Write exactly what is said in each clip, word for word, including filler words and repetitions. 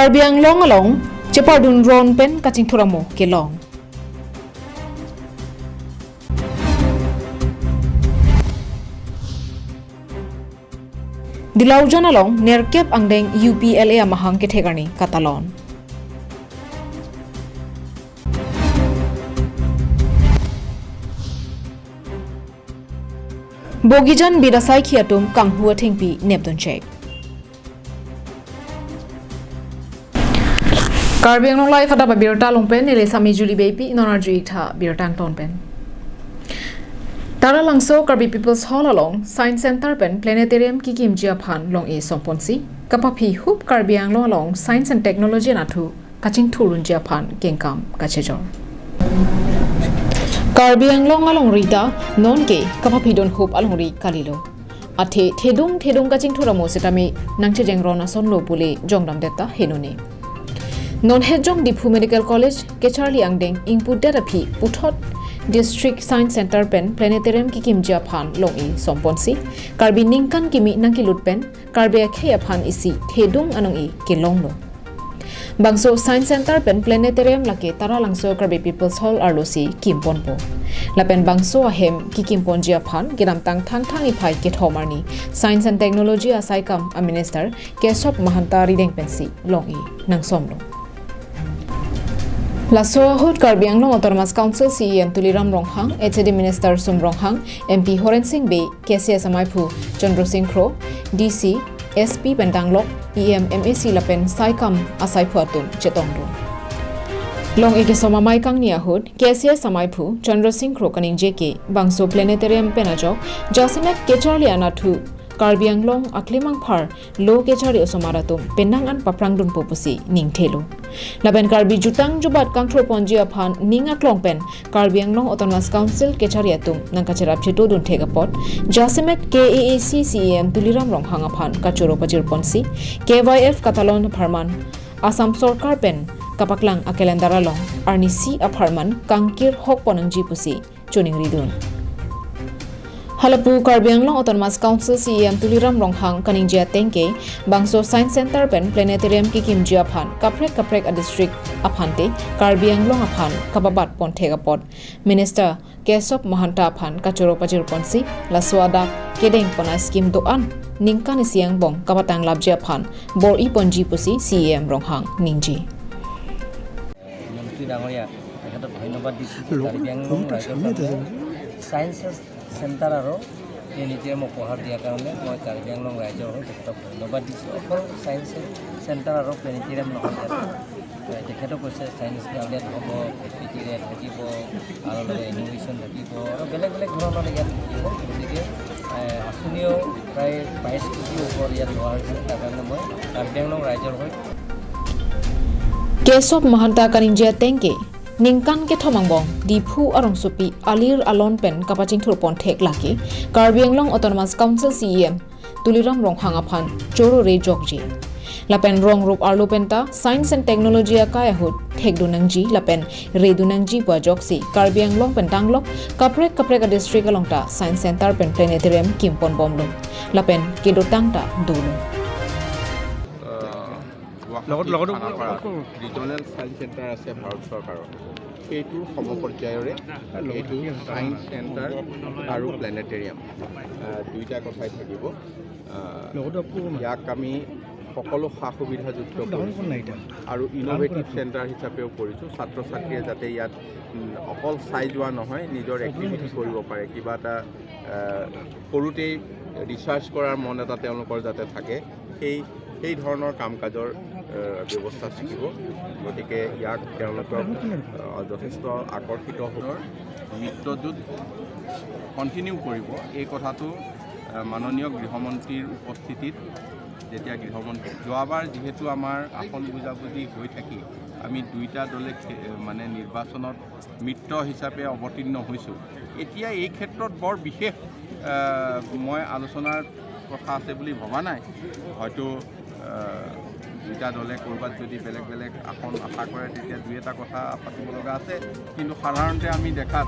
Karbi Anglong along chepardun ron pen kachingthur amo kelong. Dilaujan along nerkep angdeng U P L A amahang kethek arni katalon. Bogijan bida saikhi atum kanghu athengpi nepdun chek. Karbi Anglong Live adap abirta along pen neli Sami Julie Beypi, non arju-ik tha birta angton pen. Taralangso Karbi People's Hall along Science Center pen Planetarium kekimji aphan long-e somponsi, kapaphi hup Karbi Anglong along Science and Technology anatthu kachingthurdunji aphan kengkam kachejor. Karbi Anglong alongri ta nonke kapaphidun hup alongri kalilo. Athe thedung thedung kachingthur amo setame nangchejeng ron asonlo pule jongdamdet ta henone. Non hetjong Diphu Medical College kecharli angdeng ingpudet aphi puthot District Science Center pen Planetarium kekimji aphan long-e somponsi, Karbi ningkan kimi nangkelut pen Karbi akhei aphan isi thedung anong-e kelonglo. Bangso Science Center pen Planetarium lake Taralangso Karbi People's Hall arlosi kimponpo. Lapen bangso ahem kekimponji aphan kedamtang Thangthang niphai kethom arni Science and Technology asaikam a Minister Kesob Mahanta arideng pensi long-e nangsomlo. Laso ahut Karbi Anglong Autonomous Council C E M Tuliram Ronghang, H A D Minister Sum Ronghang, M P Horen Sing Bey, K C S amaiphu Chandra Sing Kro, D C, S P pen danglok, E M, M A C lapen saikam asaiphu atum chetongdun. Long-e kesom amei kangni ahut, K C S amaiphu Chandra Sing Kro kaningje ke, bangso Planetarium pen ajok jasemet kecharli anatthu Karbi Anglong aklimangphar lo kecharli osomar atum penang an paprangdunpo pusi ningthelo. Lapen Karbi jutang jubat kangthurponji aphan ning aklong pen Karbi Anglong Autonomous Council kechari atum nangkacherap chetodun thek apot, jasemet K A A C C E M Tuliram Ronghang aphan kachoro pajirponsi, K Y F katalon apharman Assam Sorkar pen kapaklang a calendar along arnisi apharman kangkir hokpon nangji pusi choningridun. Halapu Karbi Anglong Autonomous Council C E M Tuliram Ronghang kaningje ateng ke, bangso Science Center pen Planetarium kekimji aphan kaprek kaprek a district aphante Karbi Anglong aphan kapabatpon thek apot Minister Kesob Mahanta aphan kachoro pajirponsi, laso adak kedengpon a scheme do-an ningkan isi angbong kapatanglapji aphan bor-iponji pusi C E M Ronghang ningje. মন্ত্ৰী ডাঙৰীয়া, তেখেতক ধন্যবাদ দিছোঁ যে কাৰ্বি আংলং ৰাইজৰ কাৰণে science centre আৰু প্লেনেটৰিয়াম উপহাৰ দিয়াৰ কাৰণে মই কাৰ্বি আংলং ৰাইজৰ হৈ তেখেতক ধন্যবাদ দিছোঁ। অকল ছায়েন্স চেণ্টাৰ আৰু প্লেনেটৰিয়াম নহয়, ইয়াত, এ, তেখেতেও কৈছে ছায়েন্স গাৰ্ডেন হ'ব, প্ৰকৃতিৰে থাকিব আৰু লগতে এনিমেশ্যন থাকিব আৰু বেলেগ বেলেগ ধৰণৰ ইয়াত থাকিব। গতিকে, এ, আঁচনিও প্ৰায় বাইছ কোটিৰ ওপৰত ইয়াত লোৱা হৈছে। তাৰ কাৰণে মই কাৰ্বি আংলং ৰাইজৰ হৈ Kesob Mahanta kaningje ateng ke, ningkan kethom angbong Diphu arongsopi alir alon pen kapachingthurpon thek lake Karbi Anglong Autonomous Council C E M Tuliram Ronghang aphan choro rejokji. Lapen rong rup arlo penta Science and Technology akai ahut thekdun nangji lapen redun nangji pu ajoksi Karbi Anglong pen danglok kaprek kaprek a district along ta Science Center pen Planetarium kimponbomlo. Lapen kedotang ta dolo. আহ, গুৱাহাটী লগত, লগত খানাপাৰাত আকৌ regional science centre আছে ভাৰত চৰকাৰৰ, সেইটোৰ সমপৰ্যায়ৰে এইটো science centre আৰু প্লেনেটৰিয়াম, আহ, দুইটা কথাই থাকিব। আহ, লগতে আকৌ ইয়াক আমি সকলো সা সুবিধাযুক্ত ডাঙৰ কৰিছোঁ। কোন নাই এতিয়া? আৰু ইন'ভেটিভ চেণ্টাৰ হিচাপেও কৰিছোঁ। ছাত্ৰ ছাত্ৰীয়ে যাতে ইয়াত, উম, অকল চাই যোৱা নহয়, নিজৰ এক্টিভিটি কৰিব পাৰে, কিবা এটা, আহ, সৰুতেই ৰিচাৰ্চ কৰাৰ মন এটা তেওঁলোকৰ যাতে থাকে, সেই, সেই ধৰণৰ কাম কাজৰ, আহ, ব্যৱস্থা থাকিব। গতিকে ইয়াক তেওঁলোকক, আহ, যথেষ্ট আকৰ্ষিত হ'ব। মিত্ৰজোঁট কণ্টিনিউ কৰিব, এই কথাটো, আহ, মাননীয় গৃহমন্ত্ৰীৰ উপস্থিতিত যেতিয়া গৃহমন্ত্ৰী, যোৱাবাৰ যিহেতু আমাৰ আসন বুজাবুজি হৈ থাকি আমি দুইটা দলে খে-, মানে নিৰ্বাচনত মিত্ৰ হিচাপে অৱতীৰ্ণ হৈছোঁ। এতিয়া এই ক্ষেত্ৰত বৰ বিশেষ, আহ, মই আলোচনাৰ কথা আছে বুলি ভবা নাই। হয়তো, আহ, দুইটা দলে ক'ৰবাত যদি বেলেগ বেলেগ আসন আশা কৰে, তেতিয়া দুই এটা কথা পাতিব লগা আছে। কিন্তু সাধাৰণতে আমি দেখাত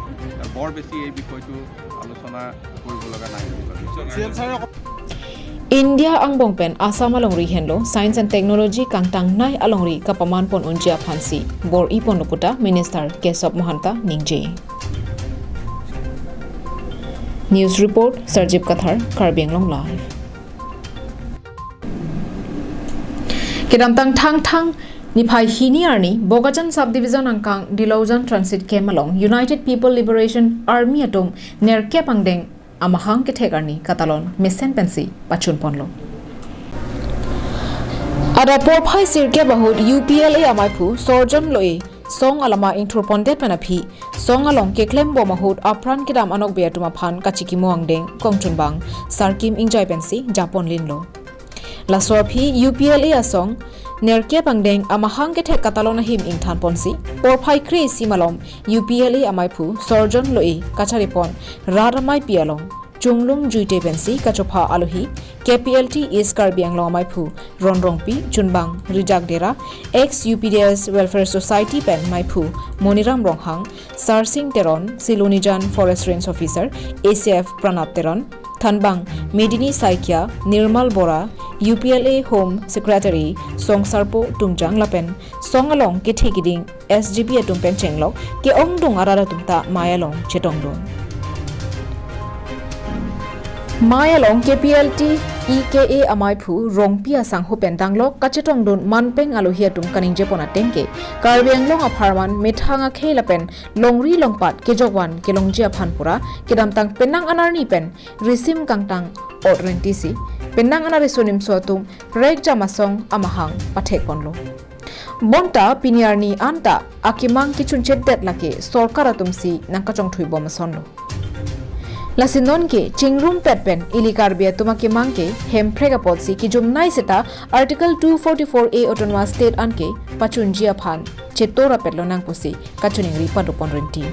বৰ বেছি এই বিষয়টো আলোচনা কৰিব লগা নাই বুলি ভাবিছোঁ। India angbong pen Assam alongri henlo Science and Technology kangtangnei alongri kapaman pon unji aphansi bor-i ponlo puta Minister Kesob Mahanta ningje. News report, Sarjip Kathar, Karbi Anglong Live. Kedamtang Thangthang niphai hini arni Bokajan Subdivision angkang Diloujan Transit Camp along United People Liberation Army atum nerkep angdeng amahang kethek arni katalon mesen pensi pachun ponlo. Adap porphai sirkep ahut U P L A amaiphu Sorjon Loe song alama ingthur pondet pen aphi song along keklem bom ahut apran kedam anokbe atum aphan kachikimo angdeng kongchunbang Sarkim Ingjai pensi japon linlo. Laso aphi U P L A asong nerkep angdeng amahang kethek katalon ahim ingthan ponsi porphai kre-isi malom U P L A amaiphu Sorjon Loe kachari pon rat ameipi along Chunglum Juite pensi kachopha alohi K P L T East Karbi Anglong amaiphu Ron Rongpi, chunbang Rijak Dera, ex U P D S Welfare Society pen maiphu Moniram Ronghang, Sarsing Teron, Silonijan Forest Range Officer, A C F Pranab Teron, thanbang Medini Saikia, Nirmal Bora, U P L A Home Secretary Songsarpo Tungjang lapen song along kethe kiding S G B atum pen chenglok ke-ongdung arat atum ta mei along chetongdun. Mei along K P L T E K A amaiphu Rongpi asangho pen danglok kachetongdun manpeng alohi atum kaningje pon ateng ke Karbi Anglong apharman methang akhei lapen longri longpat kejokvan kelongji aphan pura kedamtang penang an arni pen risim kangtang ot rentisi penang an ariso nimso atum prekjam asong amahang pathek ponlo. Bonta pini arni anta akemang kechuncheddet lake sorkar atumsi nangkachongthui bom asonlo. Lasi nonke chingrumpet pen ili Karbi atum akemang ke Hemprek apotsi kejumnei seta Article two forty-four A Autonomous State anke pachunji aphan chetor apetlo nang pusi kachiningri padopon renti.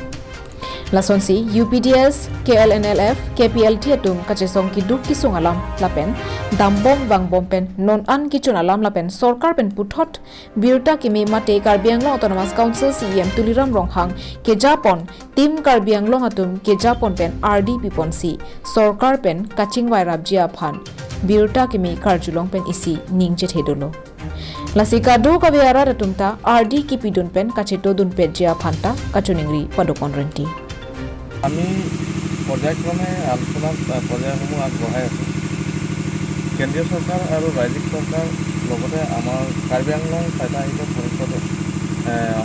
Lasonsi U P D S, K L N L F, K P L T atum kachesong kiduk kisung alam lapen dambom vangbom pen non an kichun alam lapen sorkar pen puthot birta keme mate Karbi Anglong Autonomous Council C E M Tuliram Ronghang kejapon Team Karbi Anglong atum kejapon pen R D piponsi sorkar pen kachingvai rapji aphan birta keme karjulong pen isi ningje thedolo. Lasi kadokave arat atum ta R D kipidun pen kachetodunpetji aphan ta kachiningri padopon renti. আমি পৰ্যায়ক্ৰমে আলোচনাত, আহ, পৰ্যায়সমূহ আগবঢ়াই আছোঁ। কেন্দ্ৰীয় চৰকাৰ আৰু ৰাজ্যিক চৰকাৰ লগতে আমাৰ কাৰ্বি আংলং স্বায়ত্তশাসিত পৰিষদৰ, আহ,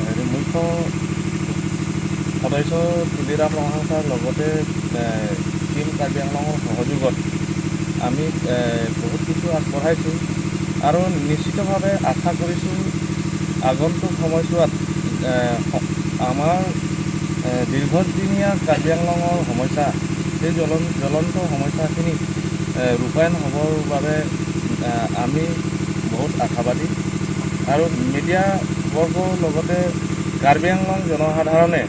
হেৰি, মুখ্য সদস্য তুলিৰাম ৰংহাং ছাৰ লগতে, আহ, টিম কাৰ্বি আংলঙৰ সহযোগত আমি, আহ, বহুত কিছু আগবঢ়াইছোঁ আৰু নিশ্চিতভাৱে আশা কৰিছোঁ আগন্তুক সময়ছোৱাত, আহ, স-, আমাৰ, আহ, দীৰ্ঘদিনীয়া কাৰ্বি আংলঙৰ সমস্যা, সেই জ্বলন-, জ্বলন্ত সমস্যাখিনি, আহ, ৰূপায়ণ হ'বৰ বাবে, আহ, আমি বহুত আশাবাদী। আৰু মিডিয়া বৰ্গৰ লগতে কাৰ্বি আংলং জনসাধাৰণে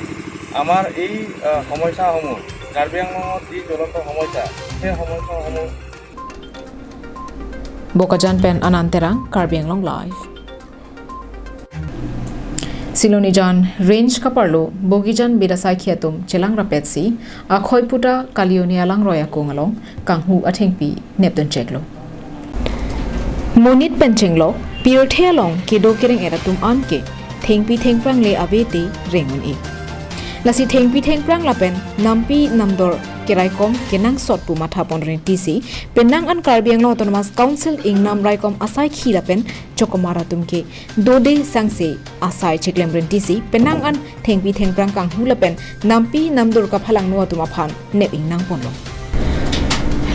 আমাৰ এই, আহ, সমস্যাসমূহ, কাৰ্বি আংলঙত যি জ্বলন্ত সমস্যা, সেই সমস্যাসমূহ Bokajan pen Anand Terang, Karbi Anglong Live. Silonijan Range kaparlo Bogijan bit asaikhi atum chelang rapetsi Akhoiputa Kalioni alangroi akung along kanghu athengpi nepdun cheklo. Monit pen chenglok pirthe along kedo kereng-et atum anke thengpi thengprang le avete reng un-e. Lasi thengpi thengprang lapen nampi namdor keraikom kenangsot pu mathapon rentisi penang an Karbi Anglong Autonomous Council ingnam raikom asaikhi lapen chokomar atum ke dode sangse asai cheklem rentisi penang an thengpi thengprang kanghu lapen nampi namdur kaphalangno atum aphan nep ingnang ponlo.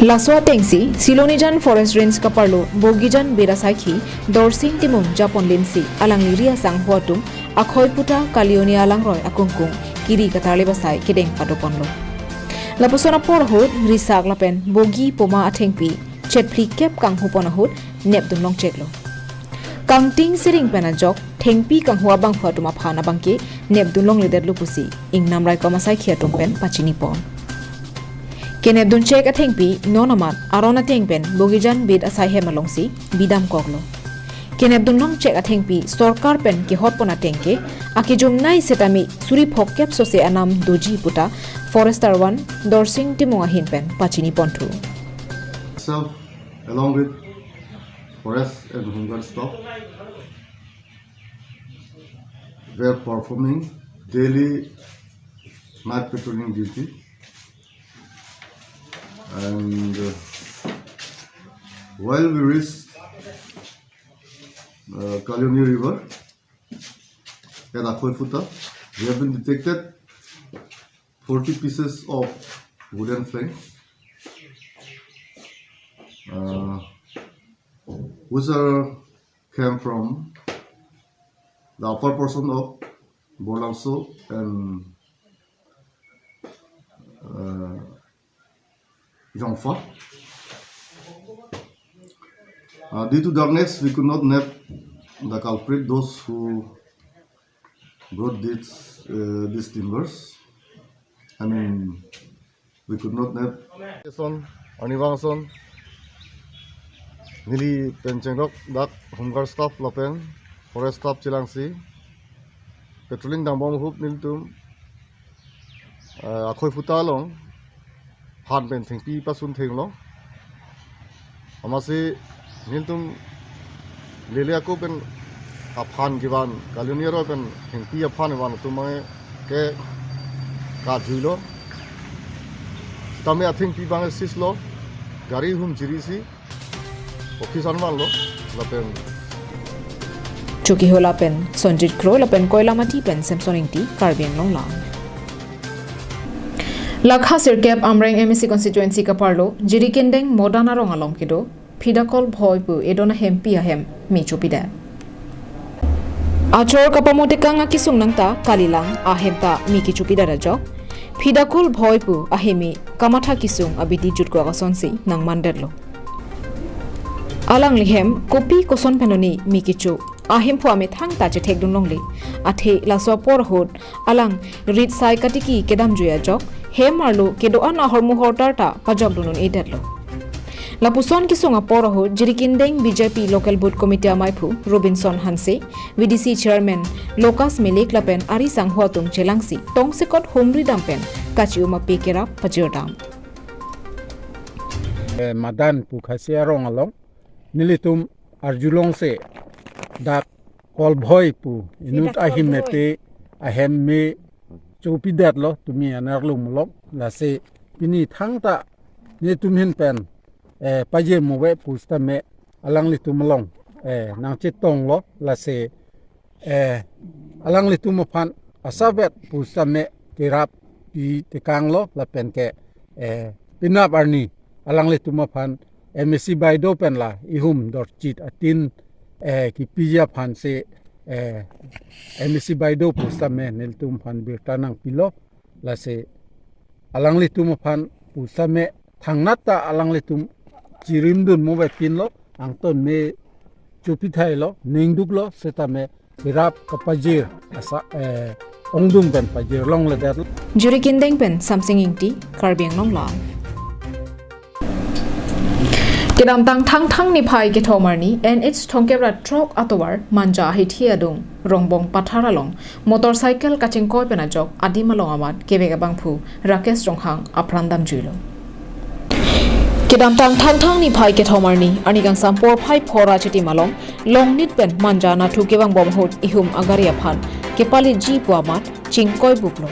Laso atengsi Silonijan Forest Range kaparlo Bogijan bit asaikhi Dorsing Timung japon linsi alangli ri asangho atum Akhoiputa Kalioni alangroi akungkung kiri katarlip asai kedeng padoponlo. Lapuson apor ahut risak lapen bogi poma athengpi chetphli kep kanghu pon ahut nepdun long cheklo. Kangting siring pen ajok thengpi kanghu abangphu atum aphan abangke nepdun longledetlo pusi ingnam raikom asaikhi atum pen pachini pon. Kenepdun chek athengpi non amat aron ateng pen Bogijan bit asai hem alongsi bidam koklo. Kenepdun long chek athengpi sorkar pen kehot pon ateng ke akejumnei setame suri phokep sose anam doji puta Forester one Dorsing Timung ahin pen pachini ponthu. Myself, along with forest and home guard staff, were performing daily night patrolling duty. And, uh, while we reached, uh, Kaliani River at Akhoifuta, we have been detected forty pieces of wooden plank, uh, which are came from the upper portion of Borlangso and, uh, Jongfa. Uh, due to darkness, we could not nab the culprit, those who brought these, uh, these timbers. I mean, we could not nab. Son, arnivang ason, neli pen chengrok dak home guard staff lapen forest staff chelangsi patrolling dambom ahut nelitum, eh, Akhoifuta along phan pen thengpi pasun thenglo. Amatsi nelitum lele ako pen aphan kevan, Kaliani aroi pen thengpi aphan kevan atum abang ke kajuilo. Sitame athengpi abang seize lo, gari ahum chirisi office an vanlo, lapen Chokihola pen Sonjit Kro lapen Koilamati pen Samson Ingti, Karbi Anglong Live. Lakha sirkep Amreng M A C constituency kaparlo Jirikindeng Modan arong along kedo Phidakol Bhoi pu edon ahempi ahem me chopidet. Achor kapamotekang akesung nangta kalilang ahem ta me kechopidet ajok Phidakol Bhoi pu ahemi kamatha kesung abidi jutkok asonsi nangmandetlo. Alangli hem kopi koson penoni me kecho ahemphu amethang ta chethekdun longle. Athe laso apor ahut alang rit sai katiki kedamjui ajok hem arlo kedo-an ahormu hortar ta pajokdun un-edetlo. Lapuson kesung apor ahut Jirikindeng B J P Local Booth Committee amaiphu Robinson Hanse, V D C Chairman Lucas Milik lapen ari sangho atum chelangsi tongsekot humri dam pen kachi-um ape kerap pajirdam. Eh, Madan pu Khasi arong along nelitum arjulongse dak Kolbhoi pu inut Phidakol ahim Bhoi. Mete ahem me chopidetlo tumi anerlum along, lasi pini thangta netum ahin pen, eh, pajir move pusitame alanglitum along, eh, nangchetonglo, lasi, eh, alanglitum aphan asavet pusitame kerap pi tekanglo lapen ke, eh, penap arni alanglitum aphan M A C baido pen la ihum dorchit atin, eh, kipiji aphan si, eh, M A C baido pusitame nelitum aphan birta nangpilo, lasi alanglitum aphan pusitame thangnat ta alanglitum chirimdun move pinlo, angton me chopithailo, ningduklo, sitame kerap kapajir asa, eh, ongdung pen pajir longledet. Jirikindeng pen Samsing Ingti, Karbi Anglong Live. Kedamtang Thangthang niphai kethom arni N H thomkep ra throk atovar Manja ahithi adung Rongbong Pathar along motorcycle kachingkoi pen ajok adim along amat kevek abangphu Rakesh Ronghang apran damjuilo. Kedamtang Thangthang niphai kethom arni, arni kangsam porphai phor ra chitim along, Longnit pen Manja nathu kevangbom ahut ihum agari aphan kepaleji pu amat chingkoi buplo.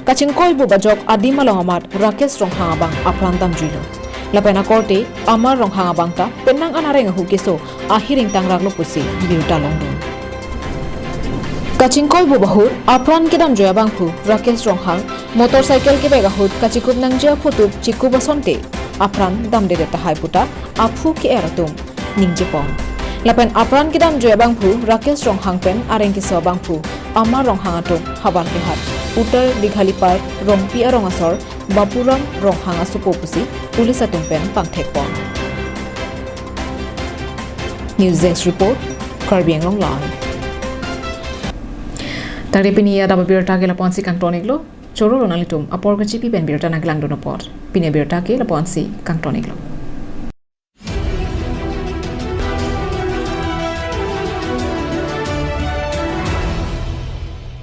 Kachingkoi bup ajok adim along amat Rakesh Ronghang abang apran damjuilo. Lapen akorte Amar Ronghang abang ta penang an areng ahu keso ahiring tangraklo pusi birta longdun. Kachingkoi bup ahut apran kedamjui abangphu Rakesh Ronghang motorcycle kevek ahut kachikup nangji aphutup chikup asonte apran damdedet tahai puta aphu ke-er atum ningjepon. Lapen apran kedamjui abangphu Rakesh Ronghang pen areng keso abangphu Amar Ronghang atum havar kehat Uttar Dighalipar Rongpi arong asor Bapuram Ronghang asopo pusi police atum pen pangthekpon. News Desk Report, Karbi Anglong Live. Tangte pini adap abirta ke lapu-ansi kangton-iklo, choro lo nanglitum apor kachipi pen birta nangkelangdun apot. Pini abirta ke lapu-ansi kangton-iklo.